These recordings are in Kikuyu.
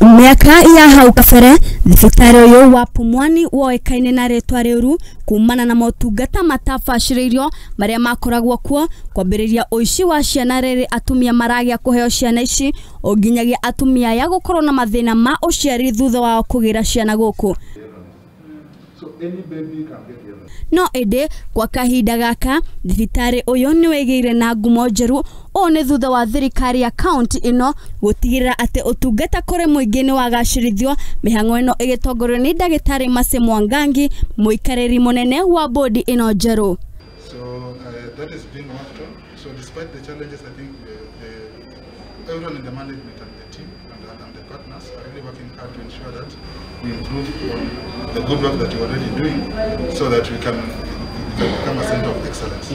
Miaka ya hau kabere thibitarĩ ũyũ wa Pumwani woĩkaine na rĩtwa rĩũru kumana na motungata matabacĩrĩirio marĩa makoragwo kuo, kwambĩrĩria ũici wa ciana rĩrĩ atumia maragĩa kũheo ciana ici o nginyagia atumia aya gũkorwo na mathĩna ma ũciari thutha wao kũgĩra ciana gũkũ. No ĩndĩ kwa kahinda gaka thibitarĩ ũyũ nĩ wĩgĩire na ngumo njerũ. Ũũ nĩ thutha wa thirikari ya kaunti ĩno gũtigĩrĩra atĩ ũtungata kũrĩ mũingĩ nĩ wagacĩrithio, mĩhang'o ĩno ĩgĩtongorio nĩ ndagĩtarĩ Mercy Mwangangi, mũikarĩri mũnene wa bodi ĩno njerũ. So that is being worked on. So despite the challenges, I think everyone in the management and the team and the partners are really working hard to ensure that we improve on the good work that you're already doing so that we can become a center of excellence.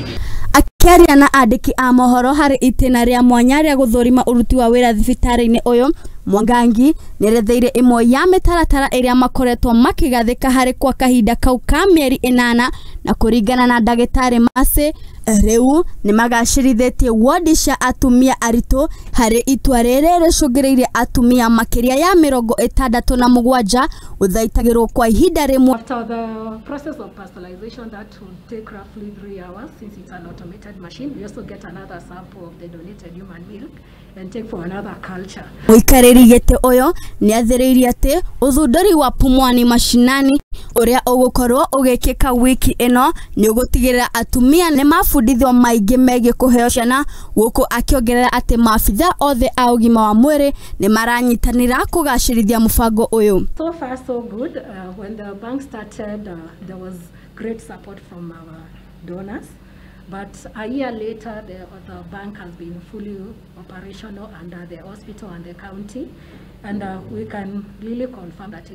Akiaria na andĩki a mohoro harĩ itĩna rĩa mwanya rĩa gũthũrima ũruti wa wĩra thibitarĩ-inĩ ũyũ, Mwangangi nĩeretheire ĩmwe ya mĩtaratara ĩrĩa makoretwo makĩgathĩka harĩ kwa kahinda kau ka mĩeri 8, na kũringana na ndagĩtarĩ Mercy, rĩu nĩmagacĩrithĩtie wodi cia atumia aritũ harĩ itua rĩrĩ rĩcũngĩrĩirie atumia makĩria ya 67 gũthaitagĩrwo kwa ihinda rĩmwe. After the process of pasteurization that would take roughly 3 hours, since it's an automated machine, we also get another sample of the donated human milk and take for another culture. Mũikarĩri gĩtĩ ũyũ nĩathĩrĩirie atĩ ũthundũri wa Pumwani Mashinani ũrĩa ũgũkorwo ũgĩkĩka wiki ĩno nĩ ũgũtigĩrĩra atumia nĩ mabundithio maingĩ megiĩ kũheo ciana, gũkũ akĩongerera atĩ maabitha othe a ũgima wa mwĩrĩ nĩ maranyitanĩra kũgacĩrithia mũbango ũyũ. So far so good. When the bank started, there was great support from our donors. But a year later, the bank has been fully operational under the hospital and the county, and we can really confirm that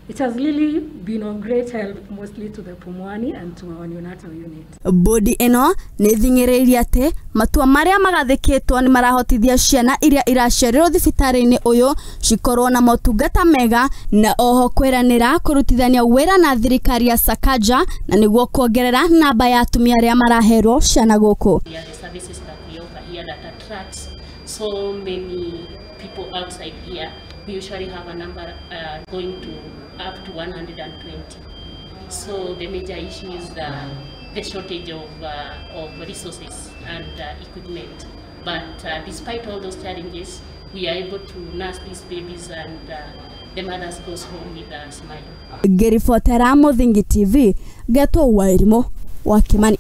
it has really been of great help, mostly to the Pumwani and to our neonatal unit. Bodi ĩno nĩ ĩthing'ĩrĩirie atĩ matua marĩa magathĩkĩtwo nĩ marahotithia ciana iria iraciarĩrwo thibitarĩ-inĩ ũyũ cikorwo na motungata mega, na oho kwĩranĩra kũrutithania wĩra na thirikari ya Sakaja na nĩguo kuongerera namba ya atumia arĩa maraherwo ciana gũkũ. The services that we offer here that attracts so many people outside here, we usually have a number going to up to 120. So the major issue is the shortage of resources and equipment. But despite all those challenges, we are able to nurse these babies and the mothers goes home with a smile. Ngĩribotera Mũthingi TV, Ngetwo Wairimu wa Kimani.